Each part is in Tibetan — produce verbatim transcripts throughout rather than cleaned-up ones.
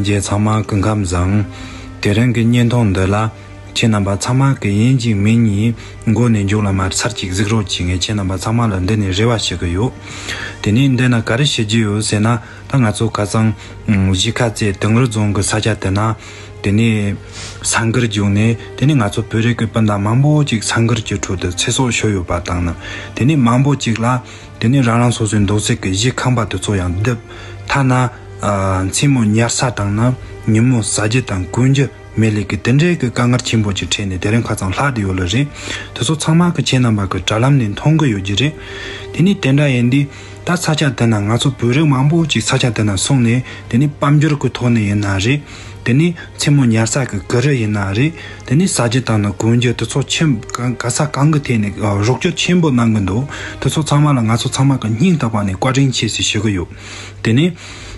རྗེ་ཚང་མ་སྐུ་ཁམས་བཟང་། དེ་རིང་གི་བརྙན་ཐུང་འདི་ལ་ཁྱེད་རྣམ་པ་ཚང་མ་གི་ཡིན་གཅིག་མིན་གཉིས་མགོ་ནས་མཇུག་ལ་མར་ཚར་གཅིག་གཟིགས་རོགས་གྱིས། ངས་ཁྱེད་རྣམ་པ་ཚང་མ་ལ་འདི་ནས་རེ་བ་ཞུ་གི་ཡོད། དེ་ནས་འདི་ན་ག་རེ་བྱེད་ཀྱི་ཡོད་ཟེར་ན། ད་ང་ཚོ་ཁ་སང་གཞིས་ཀ་རྩེ་དིང་རི་རྫོང་གི་ས་ཆ་དེ་ན། དེ་ནས་ས་འགུལ་བྱུང་ནས། དེ་ནས་ང་ཚོ་བོད་རིགས་ཀྱི་སྤུན་ཟླ་མང་པོ་ཅིག་ས་འགུལ་གྱི་ཁྲོད་དུ་ཚེ་སྲོག་ཤོར་ཡོད་པ་དང་ནི། དེ་ནས་མང་པོ་ཅིག་ལ། དེ་ནས་རང་རང་སོ་སོའི་འདུག་སའི་གི་གཞིས་ཁང་པ་དེ་ཚོ་ཡང་རྡིབ། ཐ་ན་ཨ་མཚན་མོ་ཉལ་ས་དང་ནི་ཉིན་མོ་ཟ་རྒྱུ་དང་གོན་རྒྱུ་མེད་ལེ་གི་དེ་འདྲའི་གི་དཀའ་ངལ་ཆེན་པོ་ཅིག་འཕྲད་ནས་དེ་རིང་ཁ་སང་ལྷག་བསྡད་ཡོད་ལེ་རེད། དེ་ཚོ་ཚང་མ་གི་ཁྱེད་རྣམ་པ་གི་དྲ་ལམ་ནས་མཐོང་གི་ཡོད་ཀྱི་རེད། དེ་ནས་དེ་འདྲ་ཡིན་དུས། ད་ས་ཆ་དེ་ན་ང་ཚོ་བོད་རིགས་མང་པོ་ཅིག་ས་ཆ་དེ་ན་སོང་ནས། དེ་ནས་དཔལ་འབྱོར་གི་ཐོག་ནས་ཡིན་ན་རེད། དེ་ནས་མཚན་མོ་ཉལ་ས་གི་གུ་རུ་ཡིན་ན་རེད། དེ་ནས་ཟ་རྒྱུ་དང་ནི་གོན་རྒྱུ་དེ་ཚོ་ཆེན་ག་ས་གང་གི་ཐད་ནས་རོགས་སྐྱོར་ཆེན་པོ་གནང་གི་འདུག་དེ་ཚོ་ཚང་མ་ལ་ང་ཚོ་ཚང་མ་གི་སྙིང་ཐག་པ་ནས་བཀའ་དྲིན་ཆེ་ཟེར་ཞུ་གི་ཡོད། དེ་ནས་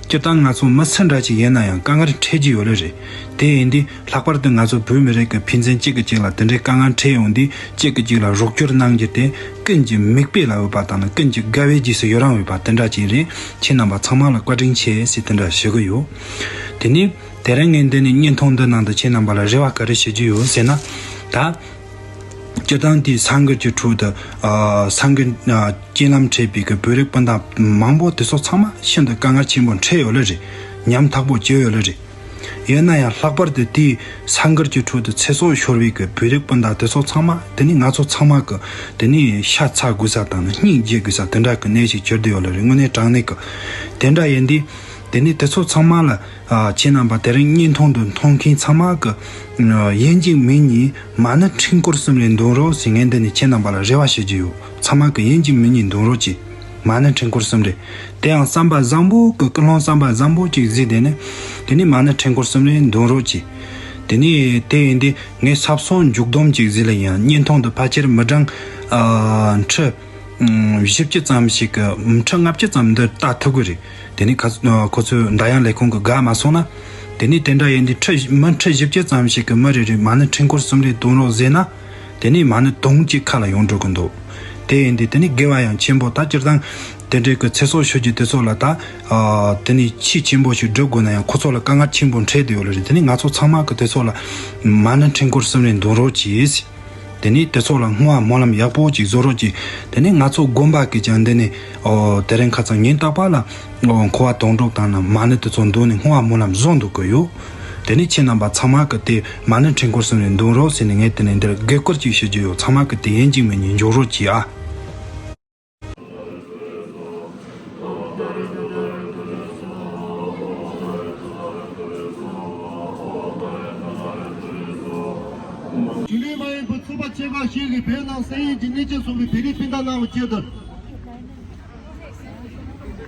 སྤྱིར་བཏང་ང་ཚོ་མི་སུ་འདྲ་ཅིག་ཡིན་ན་ཡང་དཀའ་ངལ་འཕྲད་ཀྱི་ཡོད་ལེ་རེད། དེ་ཡིན་དུས་ལྷག་པར་དུ་ང་ཚོ་བོད་མི་རིགས་ཀྱི་ཕན་ཚུན་གཅིག་གིས་གཅིག་ལ་དེ་འདྲའི་དཀའ་ངལ་འཕྲད་ཡོང་དུས། གཅིག་གིས་གཅིག་ལ་རོགས་སྐྱོར་གནང་རྒྱུ་དེ་ཀུན་གྱི་མིག་དཔེ་ལ་འོས་པ་དང་ནི་ཀུན་གྱི་དགའ་བའི་རྗེས་སུ་ཡི་རང་འོས་པ་དེ་འདྲ་ཅིག་རེད། ཁྱེད་རྣམ་པ་ཚང་མ་ལ་བཀའ་དྲིན་ཆེ་ཟེར་དེ་འདྲ་ཞུ་གི་ཡོད། དེ་ནས་དེ་རིང་ངས་འདི་ནས་བརྙན་ཐུང་འདི་ནང་དུ་ཁྱེད་རྣམ་པ་ལ་རེ་བ་ག་རེ་ཞུ་རྒྱུ་ཡོད་ཟེར་ན། ད་སྤྱིར་བཏང་དེའི་ས་འགུལ་གྱི་ཁྲོད་དུ་ཨ་ས་འགུལ་ཨ་རྐྱེན་ལམ་འཕྲད་པའི་གི་བོད་རིགས་སྤུན་ཟླ་མང་པོ་དེ་ཚོ་ཚང་མ་ཤིན་ཏུ་དཀའ་ངལ་ཆེན་པོ་འཕྲད་ཡོད་ལེ་རེད། ཉམ་ཐག་པོ་བྱས་ཡོད་ལེ་རེད། ཡིན་ན་ཡང་ལྷག་པར་དུ་དེའི་ས་འགུལ་གྱི་ཁྲོད་དུ་ཚེ་སྲོག་ཤོར་བའི་གི་བོད་རིགས་སྤུན་ཟླ་དེ་ཚོ་ཚང་མ། དེ་ནི་ང་ཚོ་ཚང་མ་གི་དེ་ནི་ཤ་ཚ་དགོས་ས་དང་ནི་སྙིང་རྗེ་དགོས་ས་དེ་འདྲ་གི་གནས་ཤིག་གྱུར་བསྡད་ཡོད་ལེ་རེད། དངོས་གནས་དྲང་གནས་གི་དེ་འདྲ་ཡིན་དུས། དེ་ནི་དེ་ཚོ་ཚང་མ་ལ་ཨ་ཁྱེད་རྣམ་པ་དེ་རིང་བརྙན་ཐུང་འདི་མཐོང་མཁན་ཚང་མ་གི་ཡིན་གཅིག་མིན་གཉིས་མ་ཎི་ཕྲེང་སྐོར་གསུམ་རེ་འདོན་རོགས་ཟེར། ངས་འདི་ནི་ཁྱེད་རྣམ་པ་ལ་རེ་བ་ཞུ་རྒྱུ་ཡོད། ཚང་མ་གི་ཡིན་གཅིག་མིན་གཉིས་འདོན་རོགས་གྱིས། མ་ཎི་ཕྲེང་སྐོར་གསུམ་རེ། དེ་ཡང་བསམ་པ་བཟང་པོ་གི་ཀུན་སློང་བསམ་པ་བཟང་པོ་ཅིག་གཟིགས། དེ་ནི་དེ་ནི་མ་ཎི་ཕྲེང་སྐོར་གསུམ་རེ་འདོན་རོགས་གྱིས། དེ་ནི་དེ་ཡིན་དུས་ངས་ས་སོང་མཇུག་སྡོམ་ཅིག་གཟིགས་ལ་ཡང་བརྙན་ཐུང་འདི་ཕལ་ཆེར་མི་གྲངས་ཨ་ཁྲི་ཨ་བཞི་བཅུ་ཙམ་ཞིག་གི་ཁྲི་ལྔ་བཅུ་ཙམ་འདི་ལྟ་ཐུབ་གི་རེད། དེ་ནི་ཁ་ཁོ་ཚོའི་འདྲ་དབྱངས་ལས་ཁུངས་ཀྱི་དགའ་མ་སོང་ན། དེ་ནི་དེ་འདྲ་ཡིན་དུས་ཁྲི་མི་ཁྲི་བཞི་བཅུ་ཙམ་ཞིག་གི་མི་རེ་རེ་མ་ཎི་ཕྲེང་སྐོར་གསུམ་རེ་འདོན་རོགས་ཟེར་ན། དེ་ནི་མ་ཎི་དུང་གཅིག་ཁ་ལ་ཡོང་འགྲོ་གི་འདུག་དེ་ཡིན་དུས་དེ་ནི་དགེ་བ་ཡང་ཆེན་པོ། ད་སྤྱིར་བཏང་དེ་འདྲའི་གི་ཚེ་སྲོག་ཤོར་རྒྱུ་དེ་ཚོ་ལ་ད་ཨ་དེ་ནི་ཆེས་ཆེན་པོ་ཞིག་སྒྲུབ་དགོས་ན་ཡང་། ཁོ་ཚོ་ལ་དཀའ་ངལ་ཆེན་པོ་འཕྲད་བསྡད་ཡོད་ལེ་རེད། དེ་ནི་ང་ཚོ་ཚང་མ་གི་དེ་ཚོ་ལ་མ་ཎི་ཕྲེང་སྐོར་གསུམ་རེ་འདོན་རོགས་གྱིས། དེ་ནས་དེ་ཚོ་ལ་བསྔོ་བ་སྨོན་ལམ་ཡག་པོ་ཅིག་བཟོ་རོགས་གྱིས། དེ་ནས་ང་ཚོ་དགོན་པ་གིས་ཀྱང་འདི་ནས་ཨོ་དེ་རིང་ཁ་སང་ཉིན་རྟག་པར་ལ་ཨོ་འཁོར་བ་དོང་གྲོགས་དང་ནི་མ་ཎི་དེ་ཚོ་འདོན་ནས་བསྔོ་བ་སྨོན་ལམ་བཟོ་འདུག་གི་ཡོད། དེ་ནས་ཁྱེད་རྣམ་པ་ཚང་མ་གིས་དེ་མ་ཎི་ཕྲེང་སྐོར་གསུམ་རེ་འདོན་རོགས་ཟེར་ནས་ངས་དེ་ནས་འདིར་དགོས་སྐོར་ཅིག་ཞུ་རྒྱུ་ཡོད། ཚང་མ་གིས་དེ་ཡིན་གཅིག་མིན་གཉིས་འཇོག་རོགས་གྱིས་ཨ། གཞུང་འབྲེལ་མ་ཡིན་པའི་ཚོགས་པ་ཆེ་ཁག་ཞིག་གིས་བོད་ནང་བསམ་ཡས་ཀྱི་གནས་ཆེན་སོགས་པའི་བོད་རིགས་སྤུན་ཟླ་གནང་བའི་ཆེད་དུ།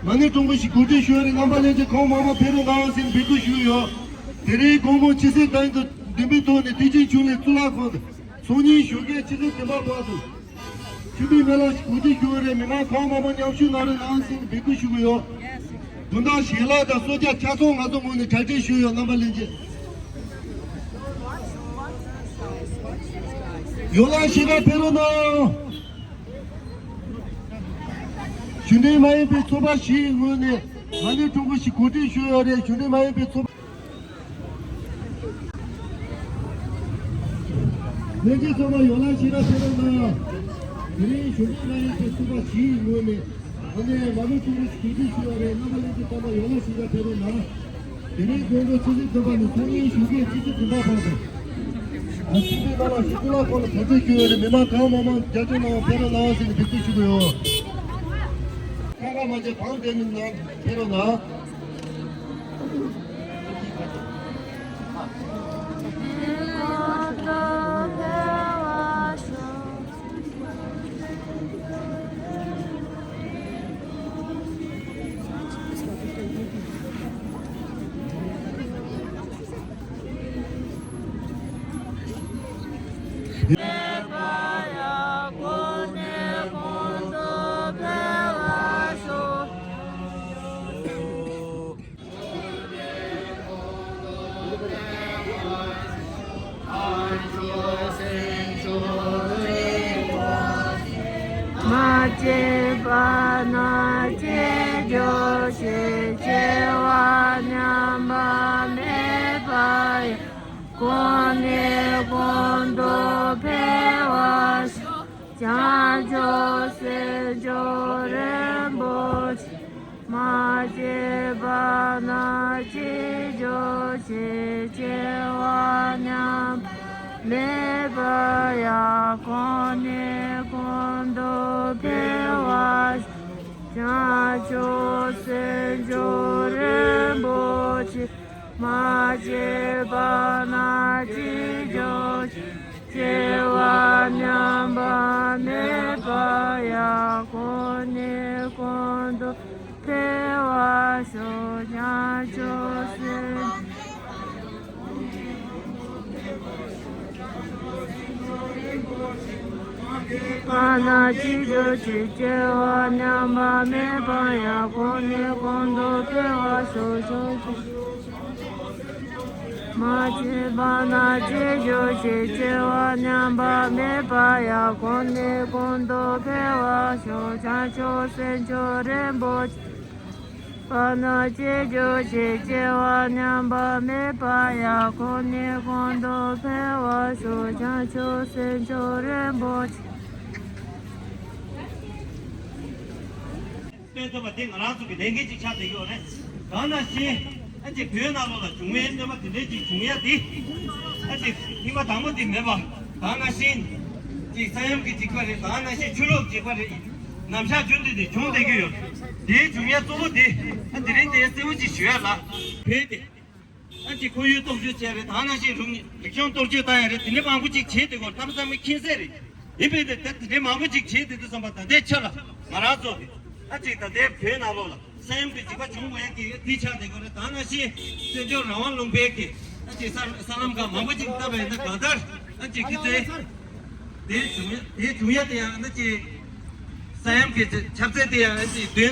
མ་ཎི་ཕྲེང་སྐོར་ཞིག་གོ་སྒྲིག་ཞུ་བ་རེད། རྣམ་པ་ལྷན་རྒྱས་གང་མང་མང་ཕེབས་རོགས་གནང་ཟེར་འབོད་སྐུལ་ཞུས་ཡོད། དེ་རིང་དགོང་མོ་ཕྱི་གསལ་དང་དུ་བདུན་པའི་ཐོག་ནས་བདེ་ཆེན་ཆོས་གླིང་གཙུག་ལག་ཁང་དུ་ཚོགས་གཉིས་ཞོགས་ཀས་ཕྱི་གསལ་བདུན་པ་བར་དུ་མཆོད་འབུལ་མེ་ལག་ཞིག་གོ་སྒྲིག་ཞུ་བ་རེད། མི་མང་གང་མང་མང་མཉམ་ཞུགས་གནང་རོགས་གནང་ཟེར་འབོད་སྐུལ་ཞུ་གི་ཡོད། དོན་དག་ཞལ་ལག་དང་གསོལ་ཇ་ཆ་ཚང་ང་ཚོ་ངོས་ནས་གྲ་སྒྲིག་ཞུས་ཡོད། རྣམ་པ་ལྷན་རྒྱས་ཡོ་ལང་ཞིག་ག་ཕེབས་རོགས་གནང་། གཞུང་འབྲེལ་མ་ཡིན་པའི་ཚོགས་པ་བཞིའི་ངོས་ནས་མ་ཎི་ཕྲེང་སྐོར་ཞིག་གོ་སྒྲིག་ཞུས་ཡོད་རེད། གཞུང་འབྲེལ་མ་ཡིན་པའི་ཚོགས་པ། ལྷན་རྒྱས་ཚང་མ་ཡོ་ལང་ཞིག་ག་ཕེབས་རོགས་གནང་། དེ་རིང་གཞུང་འབྲེལ་མ་ཡིན་པའི་ཚོགས་པ་བཞིའི་ངོས་ནས་ཨ་ནེ་མ་ཎི་ཕྲེང་སྐོར་ཞིག་གོ་སྒྲིག་ཞུས་ཡོད་རེད། རྣམ་པ་ལྷན་རྒྱས་ཚང་མ་ཡོ་ལང་ཞིག་ག་ཕེབས་རོགས་གནང་། དེ་རིང་དགོང་དྲོ་ཕྱི་ཚེས་བདུན་པ་ནས་ཚོགས་གཉིས་ཞོགས་ཀས་ཕྱི་ཚེས་བདུན་པ་བར་དུ། ཨ་ཕྱི་ཚེས་ལྔ་ལ་ཞུ་གཏུག་ལ་ཁོང་ལ་གོ་སྒྲིག་ཞུ་ཡོད་རེད། མི་མང་གང་མང་མང་རྒྱབ་སྐྱོར་གནང་བ་ཕེབས་རོགས་གནང་ཟེར་ནས་འབོད་སྐུལ་ཞུ་གི་ཡོད། ཁ་ཁ་མ་བྱེད་བང་བསྟན་ནས་ནང་ཕེབས་རོགས་གནང་། གོང་ནས་གོང་དུ་འཕེལ་བར་ཤོག་བྱང་ཆུབ་སེམས་མཆོག་རིན་པོ་ཆེ། མ་སྐྱེས་པ་རྣམས་སྐྱེ་གྱུར་ཅིག་སྐྱེས་པ་ཉམས་པ་མེད་པར་ཡང་གོང་ནས་གོང་དུ་འཕེལ་བར་ཤོག་བྱང་ཆུབ་སེམས་མཆོག་རིན་པོ་ཆེ། མ་སྐྱེས་པ་རྣམས་སྐྱེ་གྱུར་ཅིག་སྐྱེས་པ་ཉམས་པ་མེད་པར་ཡང་གོང་ནས་གོང་དུ་འཕེལ་བར་ཤོག་བྱང་ཆུབ་སེམས་པ་རྣམས་སྐྱེ་གྱུར་ཅིག་སྐྱེས་པ་ཉམས་པ་མེད་པར་ཡང་གོང་ནས་གོང་དུ་འཕེལ་བར་ཤོག་བྱང་ཆུབ་མ་སྐྱེས་པ་རྣམས་སྐྱེ་གྱུར་ཅིག་སྐྱེས་པ་ཉམས་པ་མེད་པར་ཡང་གོང་ནས་གོང་དུ་འཕེལ་བར་ཤོག་བྱང་ཆུབ་སེམས་མཆོག་རིན་པོ་ཆེ། པ་རྣམས་སྐྱེ་གྱུར་ཅིག་སྐྱེས་པ་ཉམས་པ་མེད་པར་ཡང་གོང་ནས་གོང་དུ་འཕེལ་བར་ཤོག་བྱང་ཆུབ་སེམས་མཆོག་རིན་པོ་ཆེ། སྟོན་ཐུབ་པ་དེ་ང་རང་ཚོ་གི་ལས་འགན་ཅིག་ཆགས་བསྡད་ཡོད་རེད། གང་ནང་བཞིན་ཨ་ཅེ་བོད་ནང་ལོགས་ལ་བྱུང་བའི་སྟོན་པ་དེ་འདྲས་ཅིག་བྱུང་ཡ་དེ། ཨ་ཅེ་སྙིང་པ་དང་པོ་དེ་མེད་པ། གང་ནང་བཞིན་ཅིག་ས་ཡོམ་གྱི་འཇིགས་པ་རེད། གང་ནང་བཞིན་ཆུ་ལོག་འཇིགས་པ་རེད། ནམ་ཞག་རྒྱུན་དུ་དེ་བྱུང་བསྡད་ཀྱི་ཡོད། དེའི་བྱུང་ཡ་གཙོ་བོ་དེ་ཨ་དེ་རིང་དེ་གསལ་བོ་ཅིག་ཞུ་ཡ་ལ། བོད་དེ། ཨ་ཅེ་ཁོར་ཡུག་སྟོབས་ཤུགས་ཆེ་རེད། ད་ནང་བཞིན་རིག་གཞུང་སྟོབས་ཤུགས་བཏང་ཡ་རེད། དེ་འདྲ་མང་པོ་ཅིག་བྱས་དེ་གོ་གཏམ་ཚང་མ་མཁྱེན་གསལ་རེད། ཡིན་པས་དེ་དེ་འདྲ་མང་པོ་ཅིག་བྱས་དེ་དུས་ཙམ་པ་ད་ལྟའི་ཆ་ལ་ང་རང་ཚོ་དེ་ཨ་ཅེ་ད་ལྟའི་བོད་ནང་ལོགས་ལ་ས་ཡོམ་གྱི་འཇིགས་པ་བྱུང་བའི་གི་དེ་ཆགས་དེ་གོ་རེད། ད་ནང་བཞིན་བཙན་བྱོལ་རང་དབང་ལུང་པའི་གི་ཨ་ཅེ་ས་ས་ལམ་ཁག་མང་པོ་ཅིག་བཏབ་པ་ཡིན་ན་གང་ལྟར་ཨ་ཅེ་ཁི་ཚེ་དེ་བྱུང་ཡ་དེ་བྱུང་ཡ་དེ་ཡང་ཨ་ཅེ་ས་ཡོམ་གྱི་ཁྱབ་ཚད་དེ་ཡང་ཨ་ཅེ་དོན།